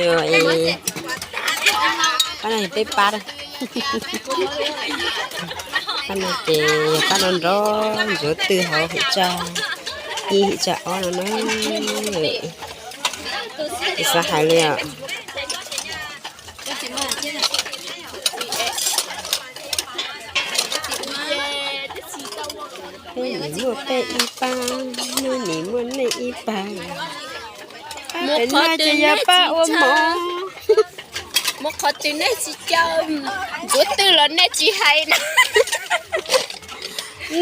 Pab no peb pab, pab no ces yog pab no nrov ntsuav twg hauv him tsa ib him tsa ob no na. Tsis xav hais li os. Peb nim muaj peb ib pab, nej nim muaj nej ib pab. Pab pem no ces yog pab ua mov. Muaj qhov twg nej tsis caum, ntsuav twg los nej tsis hais na.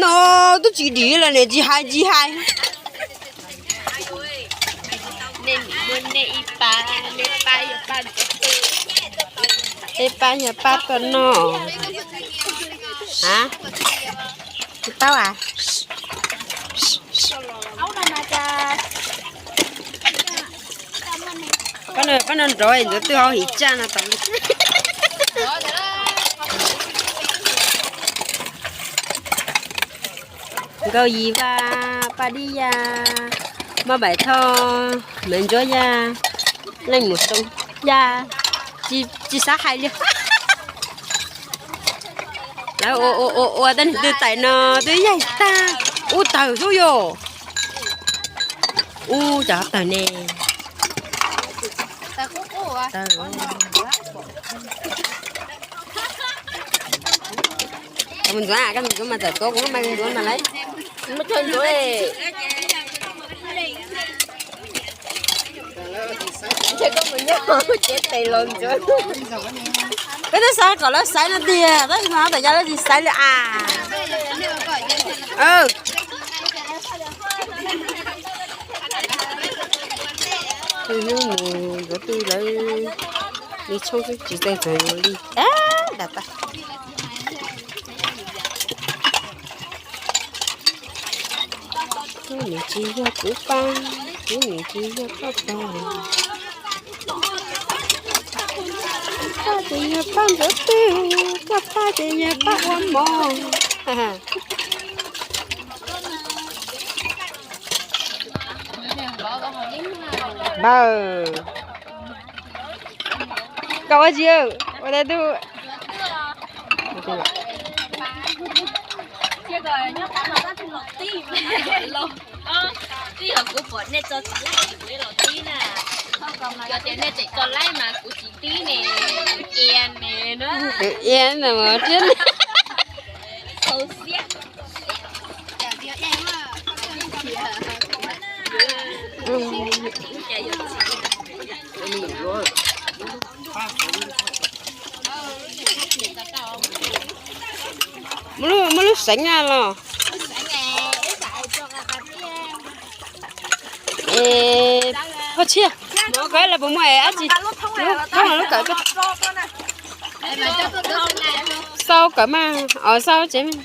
No twb tsis dim los nej tsis hais tsis hais. Nej nim muaj nej ib pab, nej pab yog pab ntsuav twg. Peb pab yog pab tuaj noj. A, tsis paub a. Pab no, pab no nrov ntsuav twg hauv him tsa no tas li. Nkauj Yis Vaj, Paj Dib Yaj, Mab Npaim Thoj, Maiv Ntsuab Yaj, Leej Mus Xoo Yaj, tsis xav hais li. Lawv ua ua ua ua tej niag twg tais no twb yaig tag, ub tawg xwb yom. Ub cov tawg ne. Mus ntxuav, koj mus ntxuav mas tawm tuav, kuv mas ntxuav mas lawm. Muab cog ntxuav. Ntshe koj mus nyob cev tes los ntxuav. Peb twb xav kom lawv xaiv no tiag, tab sis mas tawm yog lawv tsis xaiv li as. Hnub mus ntxuav twg lawv li tshoob xwb tsis txawj txog yuav li. Dam tas. Koj nim tsis yog kuv pab, kuv nim tsis yog koj pab. Koj pab ces yog pab ntxuav twg, koj pab ces yog pab ua mov. Npawg, koj ua tsi ua teb tug? Twb yog kuv pom nej tso tib, kuv los tib na. Yog tias nej tseem tso laib mas kuv tsis tib ne. Ia ne, ia na mas thiab ne. Txhaus siab. Muaj lub, muaj lub seev na los. Es, ho tshia, kawm lawv puas muaj es dab tsi? Lub thoob lub kawm, xau kawm mas, os xau tsev mas.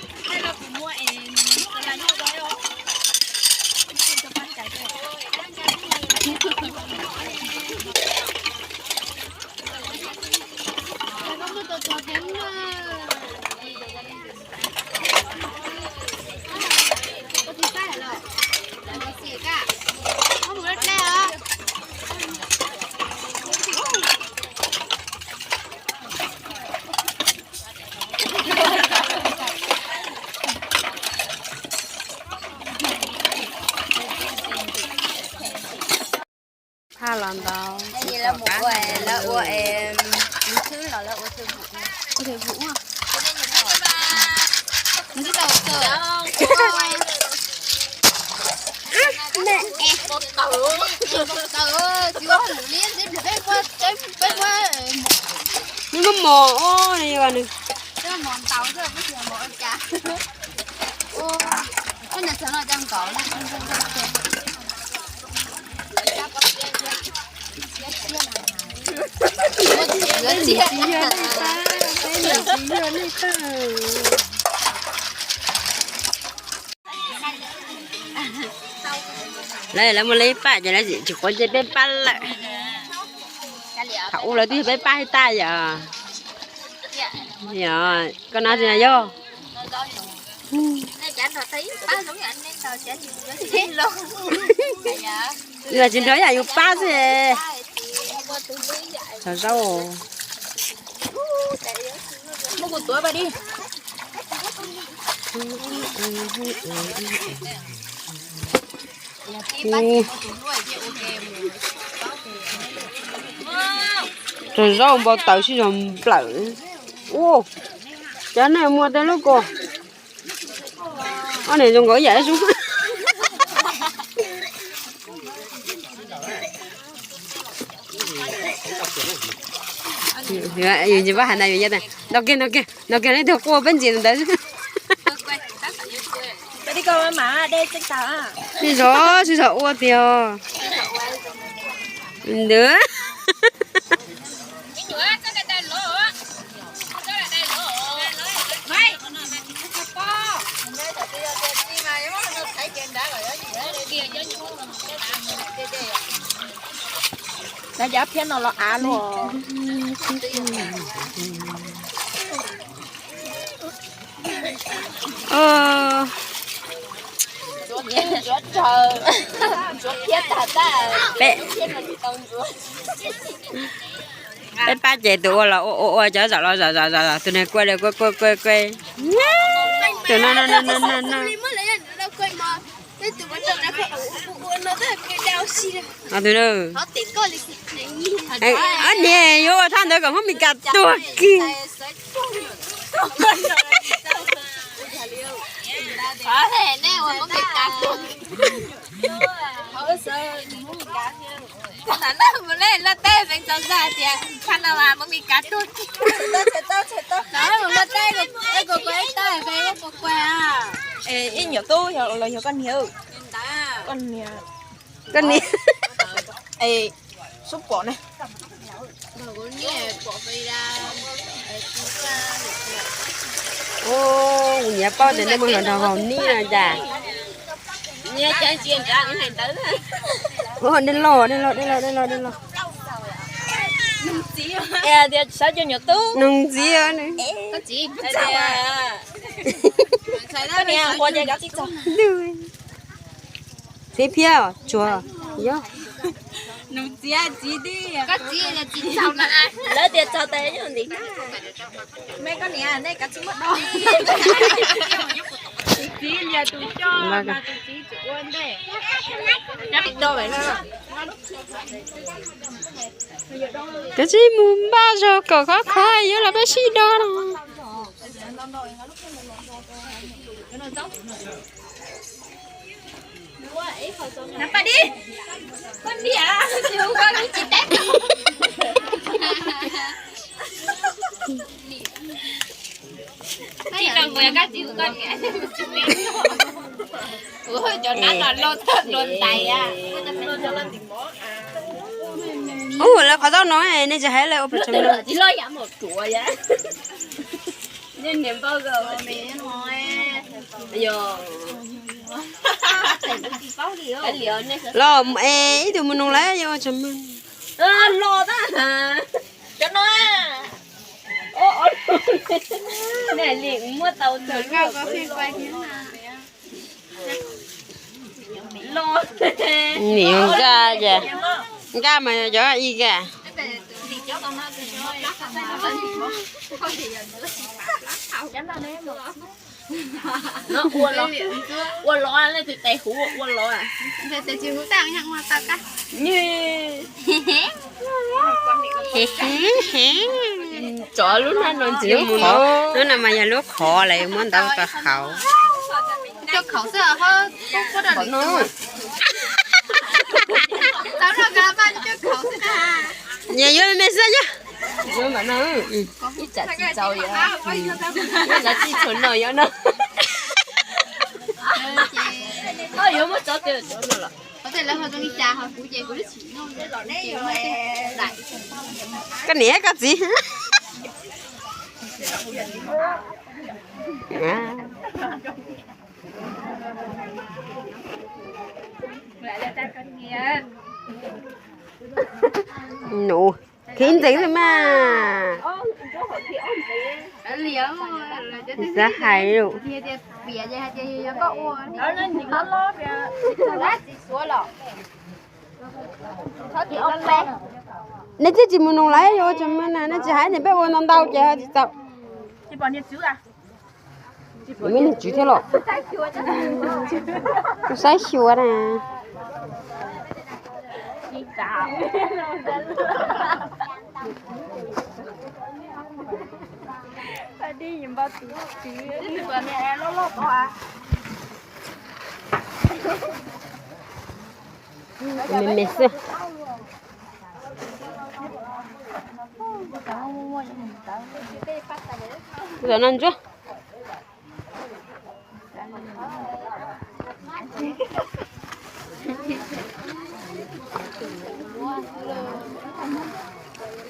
Phaj los ntau. Lawv ua, lawv ua, ua thwv vum. Nws muaj mos os, nws. Peb niam tsis yog nej pab, peb niam tsis yog nej pab. Lawv, lawv muaj lawv ib pab ces lawv tsis quav ntsej peb pab lawm. Thaum ub lawv twb yog peb pab tag yom. Yog koj no tsis yog. Yus tsis nrog yam yus pab xwb. Xav zaub. Muab kuv tuav pais di. Tsuag zaub npau taws sib zog nplawm. Ua, cov nej muag tej lub ko. Ob niam zoo nkaus ib yam ib sub. Yus tsis paub hais ntawd, yus yog ntaus kiag, ntaus kiag, ntaus kiag leej twg quaj peb ntxias ntawd. Sib zog, sib zog ua tiag. Ntawd. Dav cov phiab no los av luaj. Peb pab ces tus ua los ua ua ua, cov zaum los zaum zaum zaum, tus niag kuaj li kuaj kuaj kuaj kuaj. Tus no no no no no no. Tus no. Ob niag yuav ua thaj ntawd kom Hmoob Mes Kas tuag kiag. Mus laj teb feev txaus zaj tias tshaj no mas Hmoob Mes Kas tuag kiag. Mus laj teb, ej, kuv kuv ib tab feev kuv kuv. Es ib nyuam tub los yog koj niag? Koj niag. Koj niag. Es sub pom ne. Ua, kuv nyiam paub tias nej muaj hluas nraug haus nib no cas. Ua, dej loj, dej loj, dej loj, dej loj, dej loj. Noog ntxiv. Txiv phiab tsuag. Yog. Lawv tias txog tas yog ntim. Kav tsij mus npaj zog kom khov kho yuav los peb sib do no. Ub, lawv qhov tau no nej tsis hais lawv ua pes tsawg no. Los es ib tug mus noog lawv yuav ua tsaug mog. Nim nkaj, nkaj mas yog ib nkaj. Ua los, leej twg tes huv ua los. Tsov lub hnab no ntxiv mus no, lub no mas yog lub qhov lawv muab ntau tau qhauv. Yog yuav me me xwb yog. Ib tsam tsis txaus yog, lawv tsis tshua no yog no. Yuav muab tsov twg tsov no los. Koj niam koj txiv. Nus, khiv ntxeev xwb mas. Xav hais lus. Nej twb tsis mus noog lawv yuav ua tsis muaj na, nej tsis hais ne, peb ua ntau ntau ces tsis txaus. Muaj niag tswv thiab los? Kuv saib xyuas na. Me me xwb. Ntsuab no ntsuab.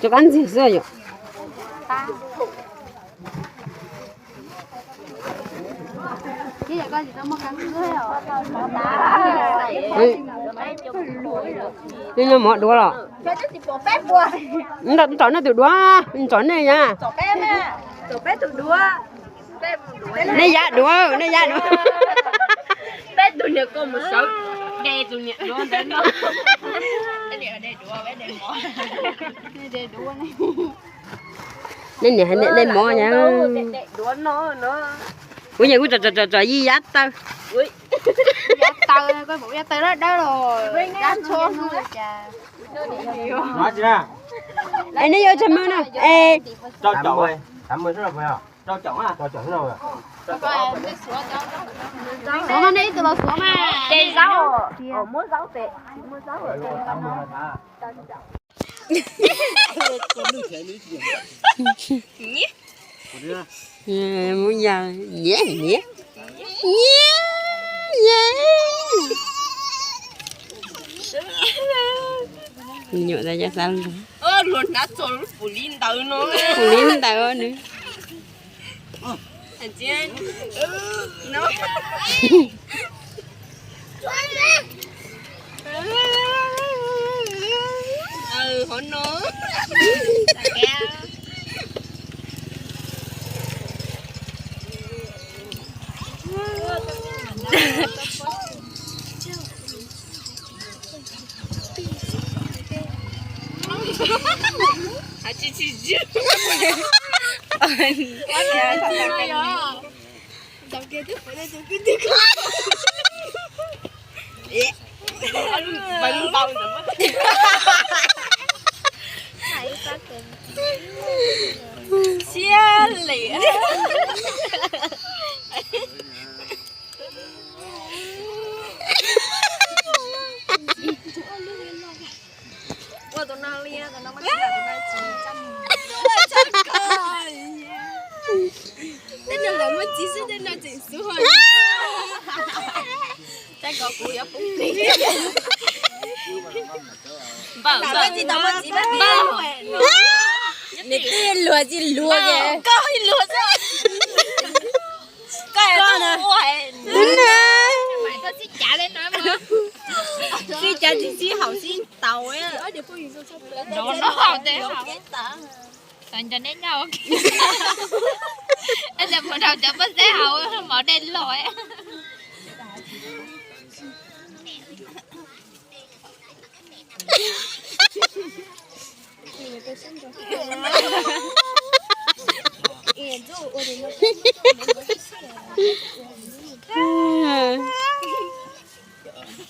Cov kab ntxig xwb yom. Li no mov duav los? Tsom nej tus duav, tsom nej ya. Nej ya duav, nej ya duav. Peb tug niag ko mus sawv de tus niam duav ntawd no. Nej niam hais niam de mov na. Kuv yeej kuv tsom tsom tsom yij yab taw. Yab taw, koj pom yab taw dawb dawb los. Es nej yuav tsawg mw na? Es Mus yog nyiam nyiam nyiam nyiam. Nyuam tau cov xav luag. Luag hnab txog lub pum li ntawd no. Pum li ntawd nws. Hov no. Siab liam. Ua tus no li, tus no mas tsis, tus no tsis. Tej no lawv muaj txiv xwb, tej no tseem xub. Tej ko kuv yuav pub plig. Npawg, npawg, npawg. Nws twb luag tsis luag ces koj luag xwb. Koj na. Txij cav tsis txij haum txij taus. Nco neb nyob. Ej, mus rau cov poj xeeb haus mov dej loj.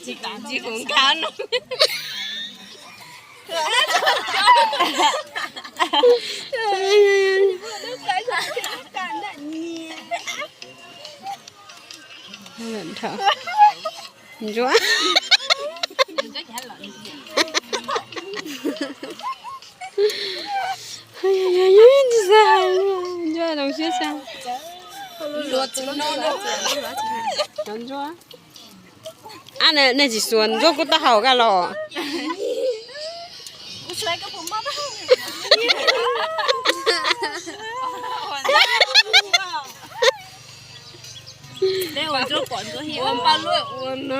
Tsis tas tsis hu nkauj no. Ntsuab. Ntsuab zoo siab xwb. Cov ntsuab. Ab, nej tsis xuas ntsuab kuv taub hau kaj los? Ua npau luaj ua no.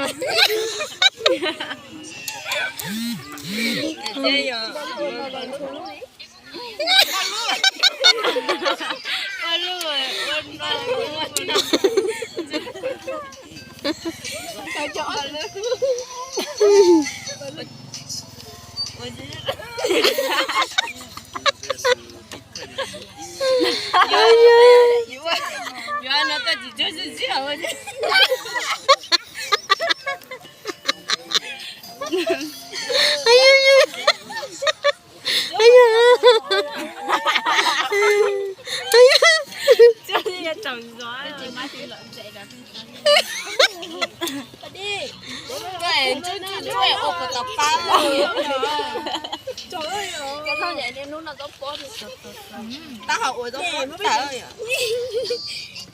Tab hau ua zaub pob tag.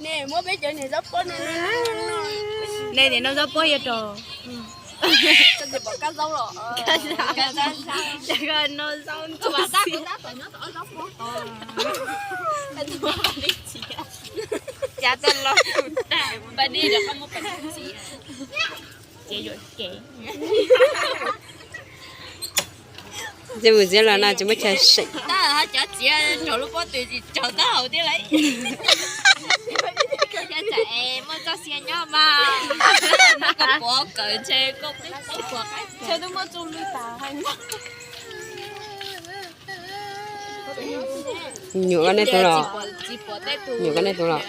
Ne, muab peb cov niag zaub pob no. Ne, niag no zaub pob yuav rau. Pom kab zaub los. Noj zaub ntuj. Cas tau los tus tag. Pab dib rov qab muab pab dib txiav. Ces yuam kev. Ces mus txiav los no tsis muaj chaw seem. Tab cov txiav raug lub pob tw tsis raug taub hau thiab lauj. Cas es muaj txoj sia nyob mas. Koj puav kawm ntshe koj twb puav qaib. Chaw twb muaj txuj lwj tas. Nyuam koj nej tus los. Nyuam koj nej tus los.